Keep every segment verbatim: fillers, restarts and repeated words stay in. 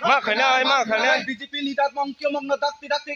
Ma khainai, ma khainai. B J P leader Mongkyo Mokno dakti dakti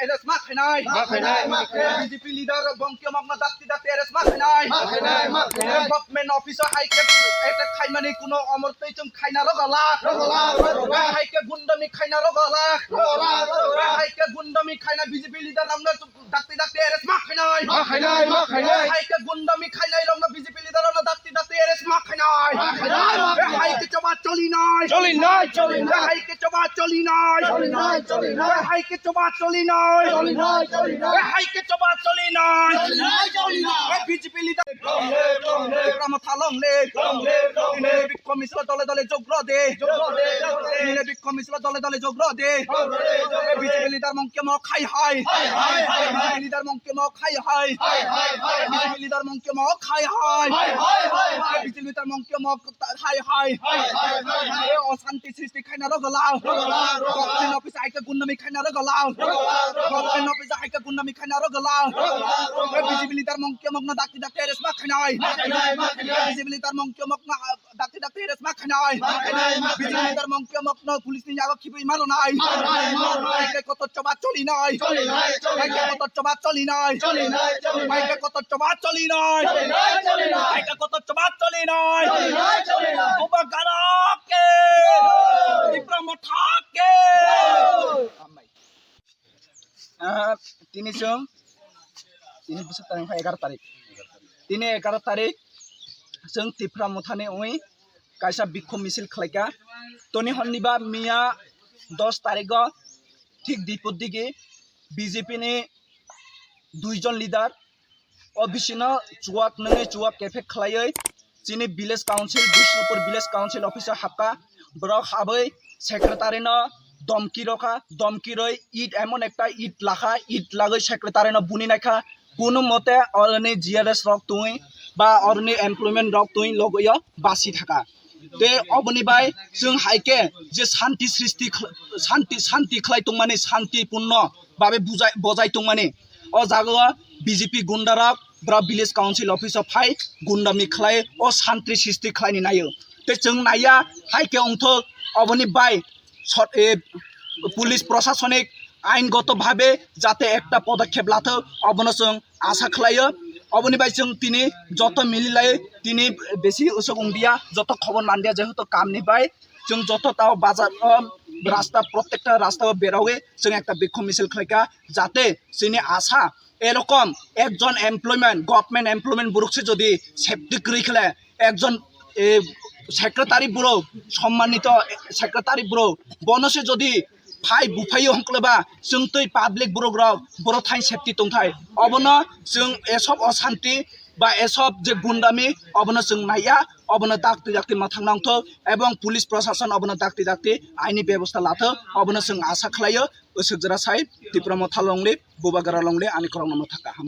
arrest ma khainai. Ma khainai, ma khainai. B J P leader Mongkyo Mokno dakti dakti arrest ma khainai. Ma khainai, ma khainai. Government office o hai khe attack khaimani kuno omor twi chwng khaina rwgala. Rwgala, rwgala. Hai khe gundami khaina rwgala. Rwgala, rwgala. Hai khe gundami khaina B J P leader rokno dakti dakti arrest ma khainai. Ma khainai, ma khainai. Hai khe gundami khainai rokno B J P leader rokno dakti dakti arrest ma khainai. Ma khainai, ma khainai. Hai khe choba cholinai. Cholinai, cholinai. Hai khe choba cholinai. Cholinai, cholinai. Hai khe choba cholinai. Cholinai, cholinai. Hai khe choba cholinai. Cholinai, cholinai. B J P leader. Long live, long live. Tipra Motha long live. Long live, long live. Bikhom misil dole dole jog rw de. Jog rw de, jog rw de. Bikhom misil dole dole jog rw de. Jog rw de, jog rw de. B J P leader Mongkyo Mok hai hai. Hai hai, hai hai. B J P leader Mongkyo Mok hai hai. Hai hai, hai hai. B J P leader Mongkyo Mok hai hai. Hai hai, hai hai. B J P leader Mongkyo Mok hai hai. Hai hai, hai hai. Osanti sristi khaina rwgala. Rwgala, rwgala. Government office hai khe gundami khaina rwgala. Rwgala, rwgala. Government office hai khe gundami khaina rwgala. Rwgala, rwgala. B J P leader Mongkyo Mokno dakti dakti arrest ma khainai. Ma khainai, ma khainai. B J P leader Mongkyo Mokno dakti dakti arrest ma khainai. Ma khainai, ma khainai. B J P leader Mongkyo Mokno police ni yago khibwi ma rwnai. Ma rwnai, ma rwnai. Hai khe kotor choba cholinai. Cholinai, cholinai. Hai khe kotor choba cholinai. Cholinai, cholinai. Hai khe kotor choba cholinai. Cholinai, cholinai. Hai khe kotor choba cholinai. Cholinai, cholinai. Bubagra ke. Tipra Motha ke. Ah, tini chwng, tini bwswk tarik wngkha egaroh tarik. Tini egaroh tarik chwng Tipra Mothani wngwi kaisa bikhom misil khlaikha. Toni hwnwi ba miya dos tarigo thik dipor digi B J P ni duijon leader o bisino chuwak nungwi chuwak kephek khlaiwi chini village council, Bishnupur village council office o hapkha. Borok habwi secretary no domki rokha, domki roi it emon ekta it lakha, it lagwi secretary no buni naikha. Kunu mote oroni G R S rok tongwi ba oroni employment rok tongwi logwi o basi thaka. Tei oboni bai chwng hai khe je shanti srishti khl-, shanti, shanti khlai tongmani, shanti punno babe bujai, bojai tongmani. O jagao B J P gunda rok bwrok village council office o phai gundami khlai o shanti srishti khlaini naio. Tei chwng naiya hai khe wngthok oboni bai sot-, e, police prosasonik aingoto bhabe jate ekta podokhep lathok obono chwng asa khlaio. Oboni bai chwng tini joto mililai tini besi usuk wngya, joto khobor manliya jehetu kamni bai chwng joto tao bazar o rasta, protekta rasta o berawi chwng ekta bikhom misil khlaikha, jate chini asa erokom ekjon employment, government employment borok se jodi safety kwrwi khle ekjon, e, secretary borok, sommanito secretary borok, bono se jodi phai buphai hwnkle ba chwng twi public borok rok boro thain safety tongthai. Obono chwng esob osanti ba esob je gundami obono chwng naiya, obono dakti dakti mwthang nangthok ebong police prosason obono dakti dakti aini bebosta lathok, obono chwng asa khlaio. Usuk jora sai Tipra Motha long live, Bubagra long live, ani khoroknwi mwthakha.